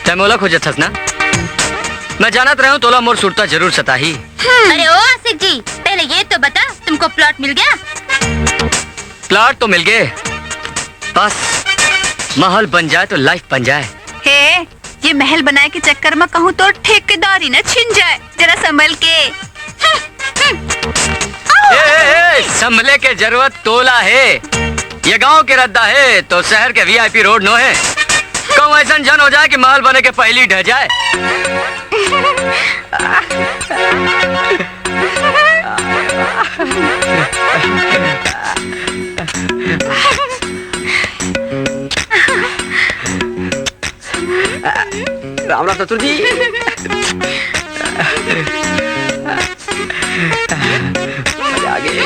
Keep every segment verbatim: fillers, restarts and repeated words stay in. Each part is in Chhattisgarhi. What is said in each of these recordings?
तैं मोला खोजत हस ना? मैं जानत रहेंव तोला मोर सुरता जरूर सताही। अरे ओ आशिक जी, पहले ये तो बता, तुमको प्लॉट मिल गया? प्लॉट तो मिल गए, बस महल बन जाए तो लाइफ बन जाए। हे, ये महल बनाए के चक्कर में कहूँ तो ठेकेदारी न छिन जाए, जरा संभल के। ए, ए, ए, संभले के जरूरत तोला हे। ये गांव के रद्दा हे तो शहर के वीआईपी रोड नो हे। कहूँ ऐसन झन हो जाए कि महल बने के पहली ढह जाए। राम राम ससुर जी। मजा आ गई।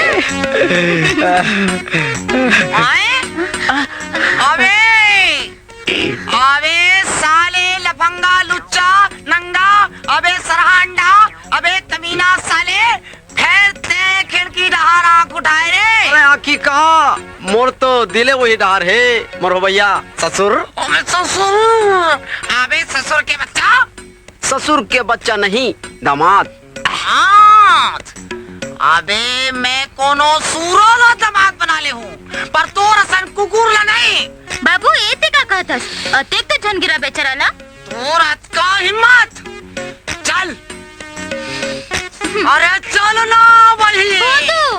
आए? अबे, अबे साले लफंगा लुच्चा नंगा, अबे सरहांडा, अबे कमीना साले, फेर तैं खिड़की डहार आंख उठाए रे। अरे आंखी का, मोर तो दिले वही डहार हे, मोर हो भैया ससुर। अबे ससुर, अबे ससुर के बच्चा। ससुर के बच्चा नहीं, दामाद। दामाद? अबे मैं कोनो सूरो ला दामाद बना ले हूँ, पर तोर असन कुकुर ला नहीं। बाबू, ए ते का कहत हस? अतेक तो झन गिरा बेचारा ला। तोर अतका हिम्मत? चल। अरे चल ना भाई।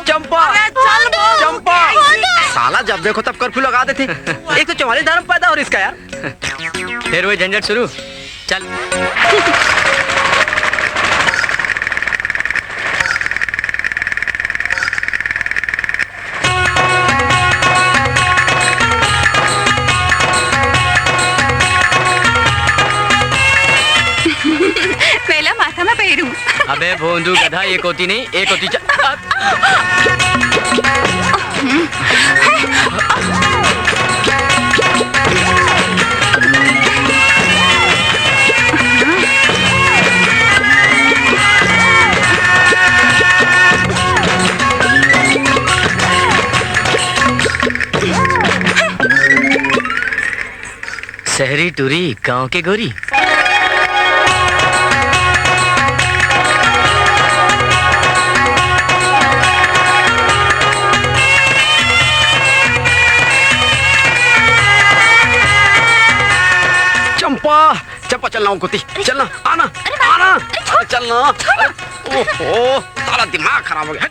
चंपा। अरे चल ना। चंपा। साला जब देखो तब कर्फ्यू लगा देथे। एक तो चौवालीस धर्म पैदा हो रही इसका यार। फिर वही झंझट शुरू। चल। मैं ला माथा में पहिरूं। अबे भोंदू गधा, एक होती नहीं, एक होती च-, शहरी टूरी, गांव के गोरी। चंपा, चंपा, चलना ओ कोती, चलना, आना, अरे बाप रे, आना, अरे छोड़, चलना। छोड़। अरे, ओहो, साला दिमाग खराब हो गया।